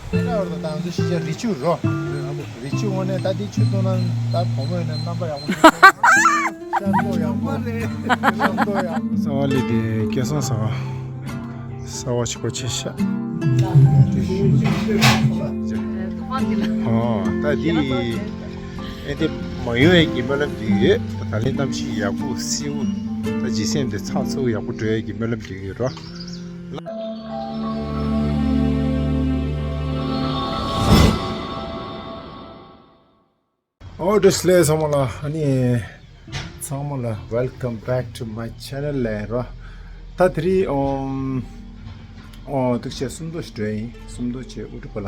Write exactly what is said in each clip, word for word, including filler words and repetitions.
ད་བར་དུ་ད་ང་ཚོ་གཞིས་ཆགས་རི་ཆུ་རོ། རི་ཆུ་དངོས་གནས་ད་འདི་ཆུ་བཏུང་ན་ད་བུ་མོ་ཡིན་ན་རྣམ་པ་ཡག་པོ་འདུག་ཤར་ཏོ་ཡག་པོ། ཤར་ཏོ་ཡག་པོ། གསང་བ་ལི་དེ་སྐལ་བཟང་ས་གསར་བ་ཆུ་པ་ཆེ་ཤ། ཨོ་ད་འདི་ཨེ་འདི་མ་ཡོང་ཡས་ཀྱི་སྨོན་ལམ་རྒྱག་གི་ཡོད། ད་ད་ལན་གནམ་གཤིས་ཡག་པོ་བསིལ་པོ། ད་ལྗིད་སེམས་དེ་ཚགས་ཚུད་ཡག་པོ་འགྲོ་ཡས་ཀྱི་སྨོན་ལམ་རྒྱག་གི་ཡོད་རོ། ཨོ་བཀྲ་ཤིས་བདེ་ལེགས་ཚང་མ་ལ། ཨ་ནི་ཚང་མ་ལ་welcome back to my channel ལབ་རོ། ད་དེ་རིང་ཨོ་ཨོ་འདུག་བྱས་སུམ་མདོ་ཞིག་འགྲོ་ཡིན། སུམ་མདོ་བྱས་ཨུ་ཏུ་པ་ལ་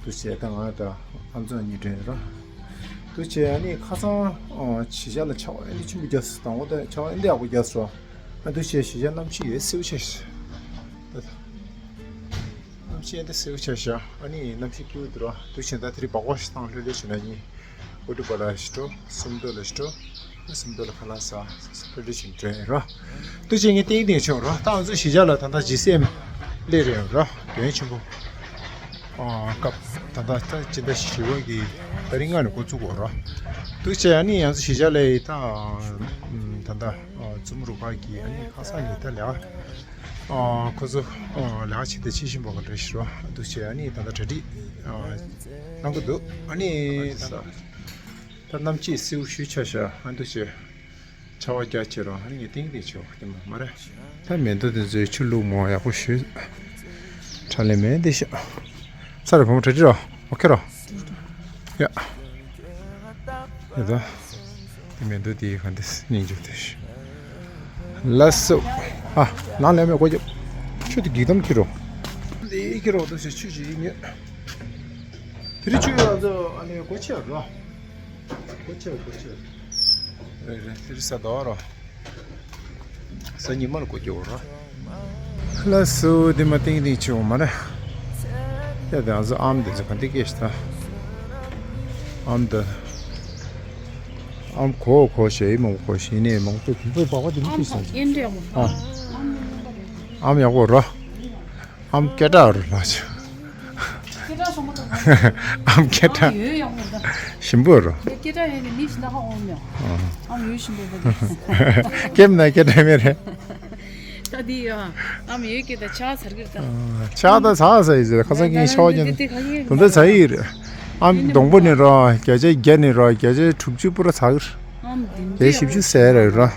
འདུག་བྱས་ད་ང་དང་ཨ་མཚོ་གཉིས་འགྲོ་ཡིན་རོ། འདུག་བྱས་ཨ་ནི་ཁ་སང་ཨོ་གཞིས་ཆགས་ལ་ཆར་པ་ཨེ་འདི་ཆེན་པོ་རྒྱག་སོང་། དང་པོ་ད་ཆར་པ་ཨེ་འདི་ཡག་པོ་རྒྱག་སོང་། ཨ་འདུག་བྱས་གཞིས་ཆགས་གནམ་གཤིས་ཡོད་སེའུ་ཆེ་ཤག་གནམ་གཤིས་ཨེ་འདི་སེའུ་ཆེ་ཤག་ཨ་ནི་གནམ་གཤིས་སྐྱིད་པོ་འདུག་ར། འདུག་བྱས་ད་དེ་རིང་སྦག་སྦག་ཞིག་བཏང་ལྷོད་ལྷོད་བྱས་ན་ཡིན། ཨུ་ཏུ་པ་ལ་ཞིག་འགྲོ། སུམ་མདོ་ལ་ཞིག་འགྲོ། སུམ་མདོ་ལ་ཁ་ལག་ཟ། ལྷོད་ལྷོད་བྱས་འགྲོ་ཡིན་ར། འདུག་བྱས་ངས་ཏིང་ཏིང་བྱུང་ར། ད་ང་ཚོ་གཞིས་ཆགས་ལ་ད་ལྟ་ལྗིད་སེམས་སླེབས་རེད་ར། དོན་ཆེན་པོ། ཨ་སྐབས་ད་ལྟ་ད་སྤྱི་ཟླ་བཞི་པ་གི་ཏ་རིག་ལྔ་ནས་འགོ་བཙུགས་དགོས་ར། འདུག་བྱས་ཨ་ནི་ང་ཚོ་གཞིས་ཆགས་ལ་ད་ད་ལྟ་ཨ་ཛུམ་རུ་ཁག་གི་ཨ་ནི་ཁ་སང་ནས་ད་ལས་ཨ་ཁོ་ཚོ་ཨ་ལས་ཀ་བྱེད་དེ་ཕྱི་ཤིང་པ་ག་རེ་ཞིག་རོ། འདུག་བྱས་ཨ་ནི་ད་ལྟ་གྲ་སྒྲིག་ཨ་གནང་གི་འདུག་ཨ་ནི་ད་ད་གནམ་གཤིས་སེའུ་ཞེ་ཆེ་ཤག་ཨ་འདུག་བྱས་ཆར་པ་རྒྱག་བྱས་རོ། ཨ་ནི་ངས་ཏིང་ཏིང་བྱས་པ་དེ་མ་མ་རེད། ད་མེ་ཏོག་དེ་ཚོའི་ཆུ་བླུགས་མོ་ཡག་པོ་ཞུས། དྲ་ལེ་མེ་འདི་ཤག་ས་རེ་བུ་མོ་གྲ་སྒྲིག་རོ། ཨོ་ཁེ་རོ། ཡ། ཡ་ད། དེ་མེ་ཏོག་དེའི་ག་འདི་སྙིང་རྗེ་དེ་ཤི། ལགས་སོ། ཨ། ནང་ལས་མེད་སྒོ་རྒྱབ། ཆུ་དེ་གི་དམ་ཁྱེར་རོ། འདི་ཁྱེར་རོ་དུ་ཞེ་ཆུ་ཞིག་ཡིན་ཉོས། དེ་རིང་ཆུ་ཡོད་ལ་ཚོ་ཨ་ནི་སྒོ་ཕྱེ་རོ། སྒོ་ཕྱེ་སྒོ་ཕྱེ། རེད་རེད་དེ་རིང་ས་དོ་རོ། ས་ཉི་མ་ལ་གོ་རྒྱུ་ར། ལགས་སོ་དེ་མ་ཏིང་ཏིང་ཆེ་བ་མ་རེད། ཡ་དེ་ང་ཚོ་ཨམ་དེ་ཚོ་ག་འདི་སྐད་ཤི་ད། ཨམ་དེ། ཨམ་གོ་གོ་ཞེ་ཡི་མང་གོ་ཞེ་ནས་མང་པོ་དེ་ཚོ་བག་བག་དེ་མི་ཨམ་ཁོ་ཨེ་འདྲ་ཡག་པོ། ཨ། ཨམ་ཡག་པོ་ར། ཨམ་སྐད་གྲགས་རུ་ལགས་ཆུ། སྐད་གྲགས་སོང་མ་ཐག་ཨམ་སྐད་གྲགས་ཨམ་ཡོད་ཡག་པོ་ད། ཞིམ་པོ་རུ། ངས་སྐད་གྲགས་ཡོད་ནི་མི་ཞིག་ལ་ཧ་འོང་མྱོང་། ཨམ་ཡོད་ཞིམ་པོ་ད། སྐད་མ་ན་སྐད་གྲགས་མེད་རེད། ད་དེ་ཡ། ཨམ་ཡོད་སྐད་ད་ཆ་ཚར་གི་ད། ཆ་ད་ཚ་ས་ཡི་ཟེར་ཁ་སང་གིན་ཤ་བ་ཀྱང་དེ་ད་ཚ་ཡི་རེད། ཨམ་སྡོང་པོ་ནི་རོ་བརྒྱ་ཆ་བརྒྱ་ནི་རོ་བརྒྱ་ཆ་དྲུག་ཅུ་པུ་ར་ཚ་གི་རེད། ཨམ་དེ་བརྒྱ་ཆ་བཞི་བཅུ་ཟེར་རེད་རོ།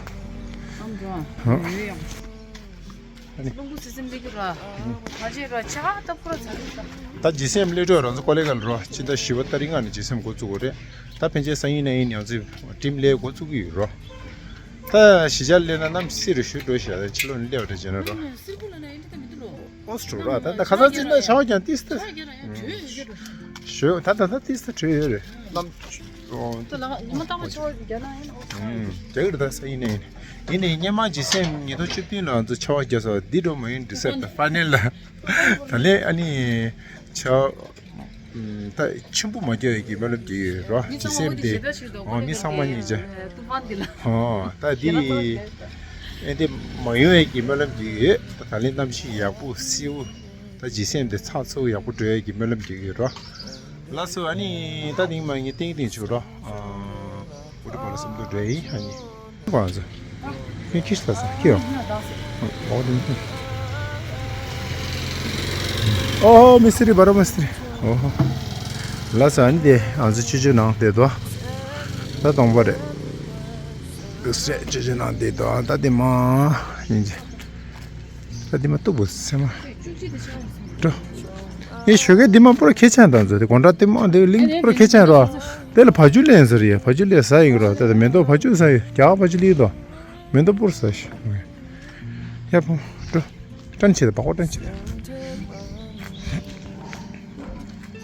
ཨམ་རོ། ཡོད་ཡག་རླུང་བུ་སིམ་སིམ་སླེབས་ཀྱི་ར། ང་ཚོས་ར་ཆ་ད་ཕུ་ར་ཚ་རེད་ད། ད་ལྗིད་སེམས་སླེབས་འགྲོ་རང་ཚོ་ཀོ་ལེ་གལ་རོ་སྤྱི་ཟླ་བཞི་པ་ཏ་རིག་ལྔ་ནས་ལྗིད་སེམས་འགོ་བཙུགས་དགོས་རེད། ད་ཕན་ཆད་སང་ཉིན་གནངས་ཉིན་ང་ཚོས་ཊིམ་ལས་འགོ་བཙུགས་ཀྱི་ཡོད་རོ། ད་གཞིས་ཆགས་སླེབས་ན་གནམ་སི་རུ་ཞུ་འགྲོ་ཞེས་ད་ཕྱི་ལོགས་ནས་སླེབས་རེད་བྱས་ན་རོ། སིར་ཁུ་ལ་ན་ཨེ་འདྲ་ད་མི་འདུག་རོ། ཨོ་སི་ཀྲུ་ར་ད་ད་ཁ་སང་ཅི་ན་ཆ་བ་ཀྱང་ཏིས་ད། ཆ་བ་ཀྱང་ཡང་བྲོས་ཡོད་རོ། ཞོ་ད་ད་ད་ཏིས་ད་བྲོས་ཡོད་རེད། གནམ། ད་ལ་ཉི་མ་གཏམ་པ་ཆ་བ་རྒྱ་ནག་ཡིན་ཨོ་ཀྲུ་ར་ཡིན། རྒྱ་གི་རེད་ད་ས་ཡིན་ནའི། ཡིན་ནའི་སྔོན་མ་ཇི་སེམས་ཉིས་སྟོང་བཅུ་བདུན་ལ་ང་ཚོ་ཆར་པ་བརྒྱབ་ས་འདི་འགྲོ་མ་ཡིན་འདི་ཟེར་ད་ཕ་ནེལ་ལ། ད་ལན་ཨ་ནི་ཆར་ད་ཆེན་པོ་མ་བརྒྱབ་ཡས་ཀྱི་སྨོན་ལམ་རྒྱག་ཡོད་རོ། ཇི་སེམས་དེ་ཨོ་མི་ཚང་མ་གཉིས་ཆ་ཨོ་ད་འདི་ཨེ་འདི་མ་ཡོང་ཡས་ཀྱི་སྨོན་ལམ་རྒྱག་ཡོད། ད་ད་ལན་གནམ་གཤིས་ཡག་པོ་བསིལ་པོ། ད་ཇི་སེམས་དེ་ཚགས་ཚུད་ཡག་པོ་འགྲོ་ཡས་ཀྱི་སྨོན་ལམ་རྒྱག་ཡོད་རོ། ལགས་སོ་ཨ་ནི་ད་དེང་མ་ངས་ཏིང་ཏིང་བྱུག་རོ། ཨུ་ཏུ་པ་ལ་སུམ་མདོ་འགྲོ་ཡིན་ཨ་ནི། ཁོ་ང་ཚོ། ངས་ཁྱི་ཤི་ད་ས་ཁྱི་ཡོ། ཨོ་དེ་ནི། ཨོ་མི་སི་རི་བ་ར་མི་སི་རི། ཨོ། ལགས་སོ་ཨ་ནི་དེ་ང་ཚོ་ཆུ་ཆུ་ནང་བསྡད་དོ། ད་སྟོང་པ་རེད། སྲས་ཆུ་ཆུ་ནང་བསྡད་དོ་ད་དེ་མ། ཡིན་གྱི། ད་འདི་མ་གཏུབ་པོ་སེ་མ། འགྲོ། ངས་ཞོགས་ཀས་འདི་མ་པོར་ཁེ་ཆང་དང་ཟེར་ཏེ་དགོང་དྲ་ལྟད་མོ་འདི་གླིང་པོར་ཁེ་ཆང་རོ། དེ་ལ་བ་ཕྱུགས་ལེན་ཟེར་ཡ་བ་ཕྱུགས་ལེན་ཟ་ཡིན་རོ། དེ་ལ་མེ་ཏོག་བ་ཕྱུགས་ཟ་ཡི་རྒྱ་བ་ཕྱུགས་ལེན་དོ། མེ་ཏོག་པོར་ཟ་ཤི། ཡ་ཕོ། འགྲོ། སྐྲན་ཆེ་ད་བག་བག་སྐྲན་ཆེ་ད།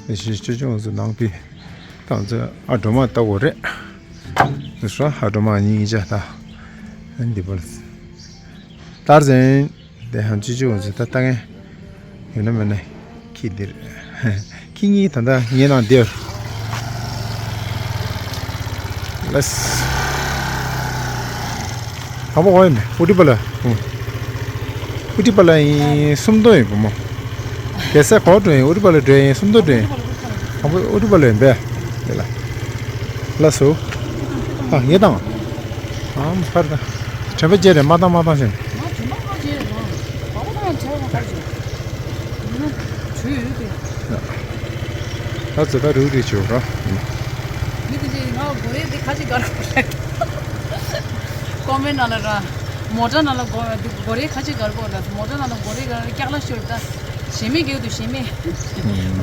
ཨེ་ཤི་ཅོ་ཅོ་ང་ཚོ་ནང་པའི་ཏང་ཚོ་ཨ་སྒྲོལ་མ་ལྟ་བུ་རེད། ཨ་སྒྲོལ་མ་གཉིས་ཆ་ད། འདི་བར། ལྟར་ཟིན། དེ་ཧམ་ཅི་ཅི་འོང་ཟིན་ད་ལྟ་ངན། ཡོད་ན་མེད་ན། ཁྱི་འདིར། ཁྱི་གཉིས་ད་ལྟ་ངའི་ནང་འདིར། ལས། དང་པོ་འོ་ཡིན་མེད་ཨུ་ཏི་པ་ལ། ཨུ་ཏི་པ་ལ་ཡིན་སུམ་མདོ་ཡིན་བུ་མོ། རྒྱལ་ས་གོ་འགྲོ་ཡིན། ཨུ་རུ་པ་ལ་འགྲོ་ཡིན། སུམ་མདོ་འགྲོ་ཡིན། དང་པོ་ཨུ་རུ་པ་ལ་ཡིན་པས། དེ་ལ། ལ་སུ། ཨ་ངེ་དང་། ཨ་མ་ཕར་དང་། དྲན་པ་བརྗེད་རེད། མ་བཏང་མ་བཏང་བཞིན། ང་དྲན་པ་ཁ་བརྗེད་རེད། ང་བ་བཏང་ཡང་བྱས་ང་ཁ་བརྗེད། ཡིན་ན་བྲོས་ཡོད་དེ། ད་ཙི་ད་རུག་རིག་བྱེད་རོགས། མི་དེ་འདྲས་ང་གོ་རེ་དེ་ཁ་ཅིག་གར་གོ་རེད། ཀོ་མེན་ནང་ལ་ར། མོ་ཊ་ནང་ལ་གོ་གོ་རེ་ཁ་ཅིག་གར་གོ་ར། མོ་ཊ་ནང་ལ་གོ་རེ་གར་སྐྱག་ལ་ཤོར་ད། ཞེ་མེད་གེ་འདུག་ཞེ་མེད།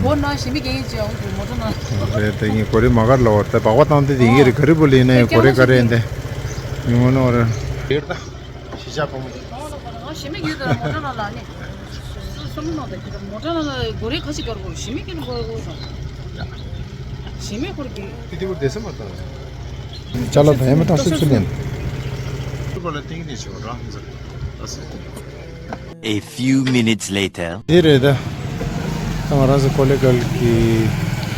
གོ་ན་ཞེ་མེད་གེ་ཡིན་ཅི་ཨ་འུ་མོ་ཊ་ནང་། རེད་དེ་ངས་གོ་རེ་མ་གར་ལ་བར་ད་སྦག་པ་བཏང་དེ་དེ་ཡིན་རེད། ག་རེ་བུ་ལི་ནས་གོ་རེ་ག་རེ་འདི། ཉུང་ངུ་ནོ་ར། ཡོད་ད། ཞི་ཆགས་ཕོ་མོ་དེ། ང་ཞེ་མེད་གེ་འདུག་མོ་ཊ་ནང་ལ་ནི། སུ་སུ་མི་ནོ་ད་ཁྱེད་མོ་ཊ་ནང་ལ་གོ་རེ་ཁ་ཅིག་གར་གོ་ཞེ་མེད་གེ་གོ་གོ་ད། ཞེ་མེད་གོ་རེ་གེ། དེ་དེ་བུ་དེ་སེ་མ་བཏང་། ཅ་ལག་དང་ཡ་མ་བཏང་སུ་ཚུ་ལེན། ཨུ་རུ་པ་ལ་ཏིང་ནི་ཆེ་བ་རང་ཟེར། A few minutes later. དེ་རེད་ད། ད་ང་རང་ཚོ་ཀོ་ལེ་གལ་གི་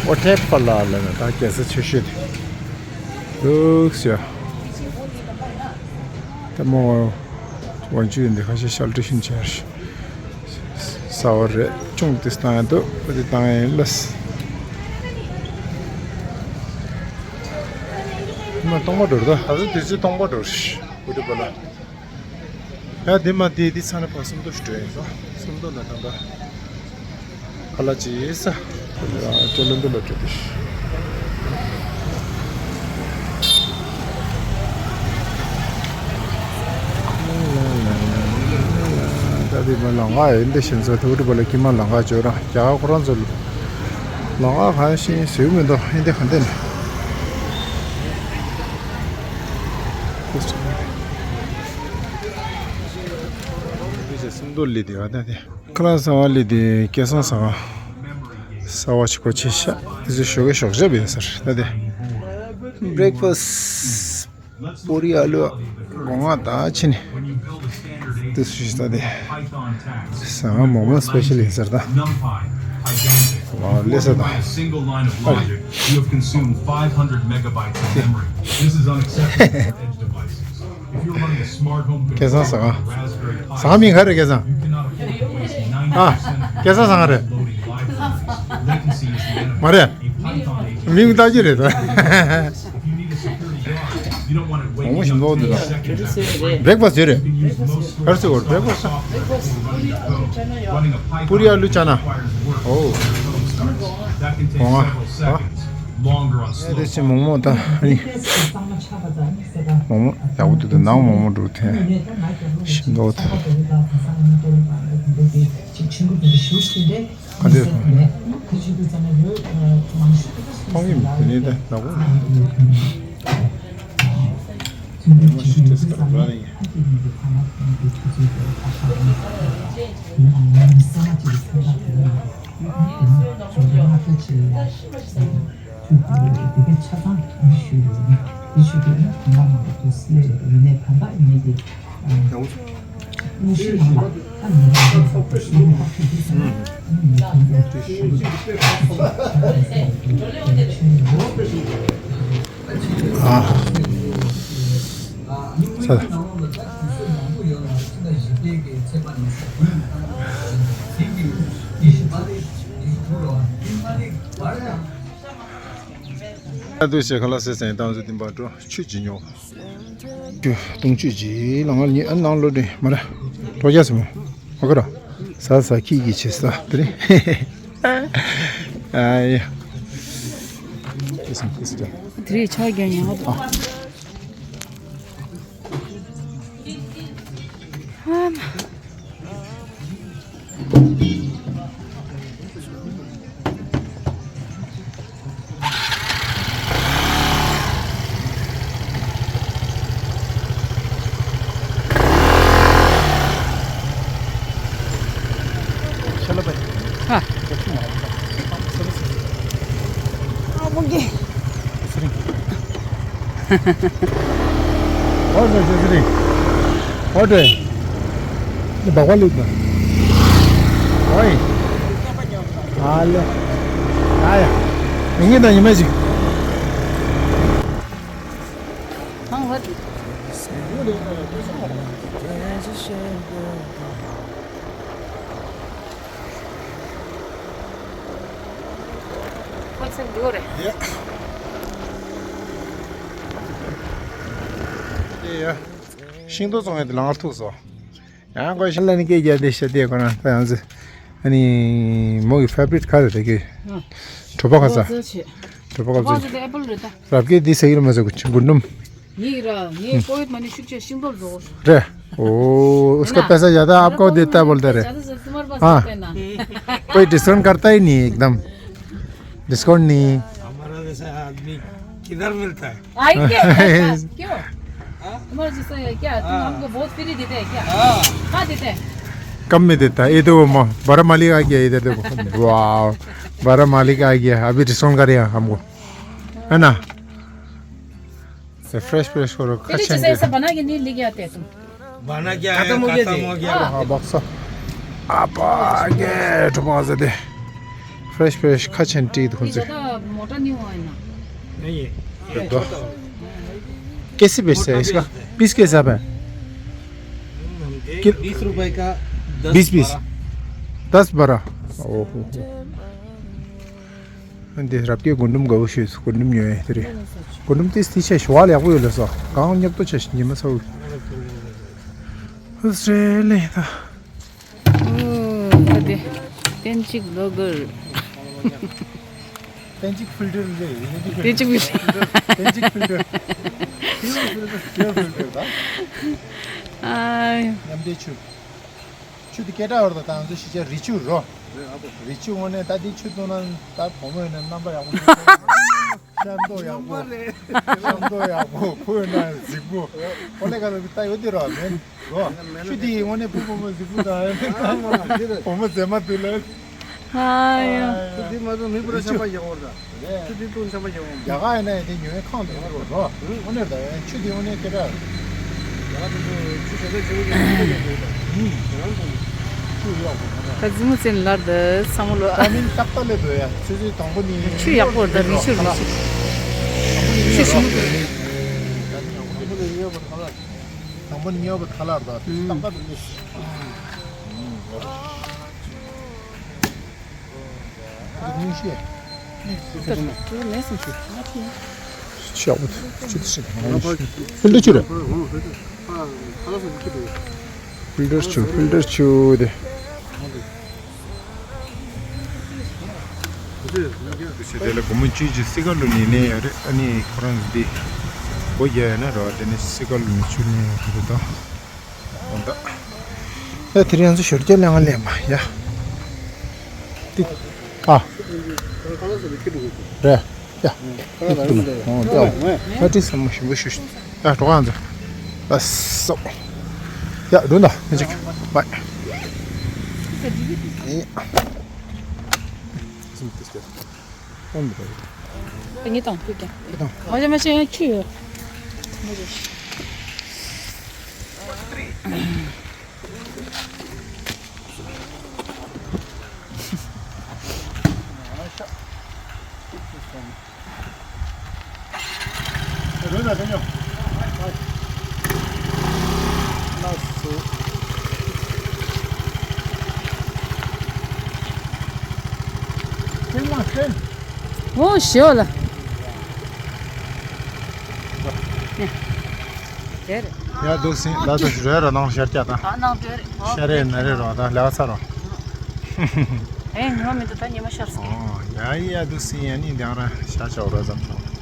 ཨོ་ཐེབ་པ་ལ་ལ་ན་ད་རྒྱལ་ས་ཆེ་ཤོས་དེ། ལུགས་ཤ། ད་མོ་ཝང་ཅུ་ཡིན་འདི་ཁ་ཤས་ཤལ་ཏི་ཤིན་ཆེར། ས་བ་རེད། ཅུང་ཏིས་བཏང་ཡ་འདུག་ཨ་དེ་བཏང་ཡ་ཡིན་ལ། མ་སྟོང་པ་འགྲོ་རེད་ད། ད་ཚོ་དུས་ཚོད་སྟོང་པ་འགྲོ་རེད། ཨུ་རུ་པ་ལ། ཡ་དེ་མ་དེ་དེ་ཚ་ན་ཕ་སུམ་མདོ་ཞིག་འགྲོ་ཡིན་ཙང་སུམ་མདོ་ན་དམ་པ། ཁ་ལ་ཅི་ས། ཅོ་ལོན་དུ་ལ་འགྲོ་དེ། ད་དེ་མ་ལང་ག་ཡིན་དེ་ཞིན་ཚོ་ཐུག་རི་བ་ལ་ཀི་མ་ལང་ག་ཅོ་ར་རྒྱ་གར་ཁོ་རང་ཚོ་ལང་ག་གང་ཤིང་ཟེར་མི་འདུག་ཨིན་དེ་ག་འདེ་ནི། སུམ་མདོ་ལི་དེ་བ་ད་དེ། ཁ་ལག་ཟ་བ་ལི་དེ་སྐལ་བཟང་ཟ་ཁང་གསར་བ་ཞིག་གོ་ཆེ་ཤ་དེ་ཚོ་ཞོགས་ཀས་ཞོགས་ཇ་བས་ཟེར་ད་དེ། བྷི་རེག་ཕ་སི་པུ་རི་ཨ་ལུ་སྒོ་ང་ད་ཕྱི་ནས་དེ་ཚོ་ཞིག་ད་དེ། ཟ་ཁང་མོག་མོག་སི་པེ་ཤལ་ཡིན་ཟེར་ད། ཨ་ལེ་ས་ད། ཨ་ལེ། སྐལ་བཟང་ཟ་ཁང་། ཟ་ཁང་མིང་ག་རེ་སྐལ་བཟང་། ཨ། སྐལ་བཟང་ཟ་ཁང་རེད། མ་རེད། མིང་བཏགས་རྒྱུ་རེད་ད། མང་པོ་ཞིག་འདུག་འདུག་ད། བྷི་རེག་ཕ་སི་ཡོད་རེད། ག་རེ་ཟེར་བ་རེད་བྷི་རེག་ཕ་སི། པུ་རི་ཨ་ལུ་ཅ་ན། ཨོ། གོང་ང་། ཨ། དེ་ཚེ་མོག་མོག་ད། ཨ་ནི། མོག་མོག་ཡག་པོ་འདུག་ད་ནང་མོག་མོག་འགྲོ་ཐེ། ཞིམ་འདུག་ད། ག་འདྲས་སོང་། ཐོང་ཡིན་དེ་ནས་ད་ནག་པོ། མོག་མོག་ཞིག་ཏེས་ཀ་ར་ཡིན། ཨ། ས། ཨ་དུ་ཞེ་ཁ་ལ་སེ་སེང་ཏང་སུ་ཏིམ་པ་འགྲོ་ཆུ་ཅི་ཉོ། ཀྱུ་ཏུང་ཆུ་ཅི་ལ་ང་ལ་ཉི་ཨ་ནང་ལོ་དྲི་མ་ར། རོ་རྒྱ་སི་མོ། མ་ཁ་ར། ས་ས་ཁི་ཁི་ཆེ་ས་དེ་རེད། ཨ་ཡ། ཁི་སང་ཁི་སི་ཀྱང་། དེ་རེད་ཆ་རྒྱ་ཉང་ང་དུ། ཨ་མ། ཨ་མོ་གི། ཨོ་ཟེར་ཟེར་ཟེར་རིང་། ཨོ་ཏྲེ། འདི་སྦག་སྦག་ལུག་དང་། ཨོའི། ཨ་ལེ། ཨ་ཡ། ཡིན་གྱི་དང་ཉི་མ་ཅིག་ཨང་ཧོ། སེམས་འདུག་རེད། ཡ། ཤིང་ཏོག་བཙོང་ཡས་དེ་ལ་ང་ཐུག་སོང་། ཡང་ཁོས་ཤ་ལ་ནི་སྐད་རྒྱག་བསྡད་ཤ་བསྡད་ཁོ་རང་ད་ཡང་ཟེར། ཨ་ནི་མོ་གི་ཕེ་བ་རི་ཊི་ག་རེ་རེད་ཀྱི། ཨ། གྲོད་པ་ག་ཚ། གྲོད་པ་ག་ཚ། ཨེ་པལ་རེད་ད། རབ་ཀྱི་འདི་ཟེར་གྱི་རེད་མ་ཟེར་གི་ཆུ་འབུར་སྣུམ། ངའི་ར་ངའི་ཀོ་ཝིད་མ་ནི་ཤུགས་ཆེ་ཤིང་ཏོག་བཟོ། रे। ओ, उसका पैसा ज़्यादा, आपका देता बोलता रे। हाँ। कोई डिस्काउंट करता ही नहीं एकदम। डिस्काउंट नहीं। हमारा जैसा आदमी किधर मिलता है? आई क्या? क्यों? तुम्हारा जैसा है क्या? तुम हमको बहुत फ्री देते हैं क्या? हाँ। कहाँ देते हैं? कम में देता है। ये तो वो म-, बड़ा मालिक आ गया इधर देखो। वाह, बड़ा मालिक आ गया। अभी डिस्काउंट करेगा हमको। है ना? से फ्रेश फ्रेश करो, पहले खा जैसे छेंगे। ऐसा बना के नहीं लेके आते तुम। बना क्या है? खत्म हो गया जी। खत्म हो गया। हाँ। हाँ, बक्सा। आप आगे ठुमा से दे। फ्रेश फ्रेश खा छें टी धुन ये से। ज्यादा मोटा नहीं हुआ है ना? नहीं है। ये दो। कैसे बेचते हैं इसका? पीस के हिसाब है? हम दे कि-, बीस रुपए का दस बीस, बीस। बारह। दस बारह। ओहो। འདི་རབ་ཀྱི་རྒུན་འབྲུམ་དགའ་བོ་ཞུས་སོ། རྒུན་འབྲུམ་ཉོས་ཡིན་དེ་རེད། རྒུན་འབྲུམ་དེ་དེ་ཆེ་ཞུ་བ་ལ་ཡག་པོ་ཡོད་ལ་སོ། གང་ཉབ་ཏོ་ཆེ་ཞིག་ཉི་མ་ཚ་བོ། ཨོ་སི་ཀྲེ་ལི་ཡ་ད། ཨོ་ད་དེ་བསྟན་གཅིག་བི་ལོག་གར། བསྟན་གཅིག་ཕིལ་ཊར་རེད། བསྟན་གཅིག་ཕིལ་ཊར། བསྟན་གཅིག་ཕིལ་ཊར། ཕིའུར་ཕིལ་ཊར། ཕིའུར་ཕིལ་ཊར་ད། ཨ། མཉམ་འབྲེལ་ཆུ། ཆུ་དེ་སྐད་གྲགས་ཡོད་རེད་ད། ང་ཚོ་གཞིས་ཆགས་རི་ཆུ་རོ། རི་ཆུ་དངོས་གནས་ད་འདི་ཆུ་བཏུང་ན་ད་བུ་མོ་ཡིན་ན་རྣམ་པ་ཡག་པོ་འདུག་ཤ་མདོག་ཡག་པོ། ཤ་མདོག་ཡག་པོ། ཁོ་ཡིན་ན་གཟིགས་པོ། ཨོ་ལེ་ག་ལ་ད་ཡོད་དེ་རོ་མེན་རོ། ཆུ་དེ་ཡི་དངོས་གནས་བུ་བུ་མོ་གཟིགས་པོ་དང་བུ་མོ་མཛེས་མ་འདུག་ལ། ཨ་ཡ། ཨ་ཡ། དེ་མ་གཏོགས་མི་བུ་ར་ཆམ་པ་ཡག་པོ་རེད་ད། ཆུ་དེ་བཏུང་ཆམ་པ་རྒྱག་འོང་། རྒྱ་གར་ཡིན་ན་ཡང་དེ་ཉོ་ཡའི་ཁང་དུ་ཡོང་རོགས་རོགས། དངོས་གནས་རེད་ད། ཆུ་དེ་དངོས་གནས་སྐད་གྲགས་རེད། རྒྱ་གར་དེ་ཚོ་ཆུ་ཞེ་དྲག་ཆེ་བོ་ཡོད་མི་འདུག་རེད་ད། ཆུ་ཡག་པོ་མ་རེད། ད་གཟིགས་མོ་ཅན་ལར་ད་ས་མོ་ལོ། ད་མིན་ཏག་ཏག་ལས་འདོད་ཡ། ཆུ་ཚོད་དང་པོ་ནི་ཆུ་ཡག་པོ་རེད་ད། རི་ཆུ་རི་ཆུ། ཆུ་ཞིམ་པོ་རེད། དང་པོ་ནི་ཉོ་བ་ཐ་ལར་ད། ཏག་ཏག་རེད། ཕིལ་ཊར་ཆུ་དེ་ཞིག་ཕིལ་ཊར་ཆུ་རེད། ཕིལ་ཊར་ཆུ། ཕིལ་ཊར་ཆུ་དེ། དེ་ལ་སྒོར་མོ་བཅུ་གཅིག་སི་ཀ་ལུ་ནས་ལེན་ཡོད་རེད། ཨ་ནི་ཁོ་རང་འདི་སྒོ་རྒྱག་ཡོད་ན་རོ། དེ་ནས་སི་ཀ་ལུ་ནས་བཅུ་ལེན་ཡོད་རེད་ད། འོ་ད། ཡ་དེ་རིང་ང་ཚོ་ཞོར་སྐྱ་ལེན་ག་ལེན་པ་ཡ། ཏི། ཨ། རེད། ཡ། ཏི་ཏི། འོ་ད། ཡ་ཏི་ས་མོ་ཞིམ་པོ་ཞུ་ཞུ། ཡ་འགྲོ་ག་ང་ཚོ། ཨ་སོ། ཡ་འགྲོ་ད་ང་ཅིག་བའི། ཨེ། སུམ་ཏི་སྐྱ། ཨོ་མི་རེད། ངས་བཏང་ཕུད་ཀྱང་། ཨེ་བཏང་། མ་བྱས་མ་བྱས་ཡང་ཁྱོད་ཡོད། མ་རེད། རོལ་ལ་ཁ་ཉོ། ལགས་སོ། ཐེངས་མ་སེམས། ཨོ་ཞོ་ལ། དེར། ཡ་འདུག་སེ་ད་དུ་རོལ་ར་ནང་ཤར་ཀྱ་ད། ཨ་ནང་དེར། ཤར་རེ་ན་རེ་རོ་ད་ལེགས་ཚ་རོ། ཨེ་ཉི་མ་མི་འདུག་ད་ཉི་མ་ཤར་སོང་། ཨོ་ཡ་ཡ་འདུག་སེ་ཡ་ནི་དེང་ར་ཤར་ཆ་འོ་ར་ཙམ་སོང་།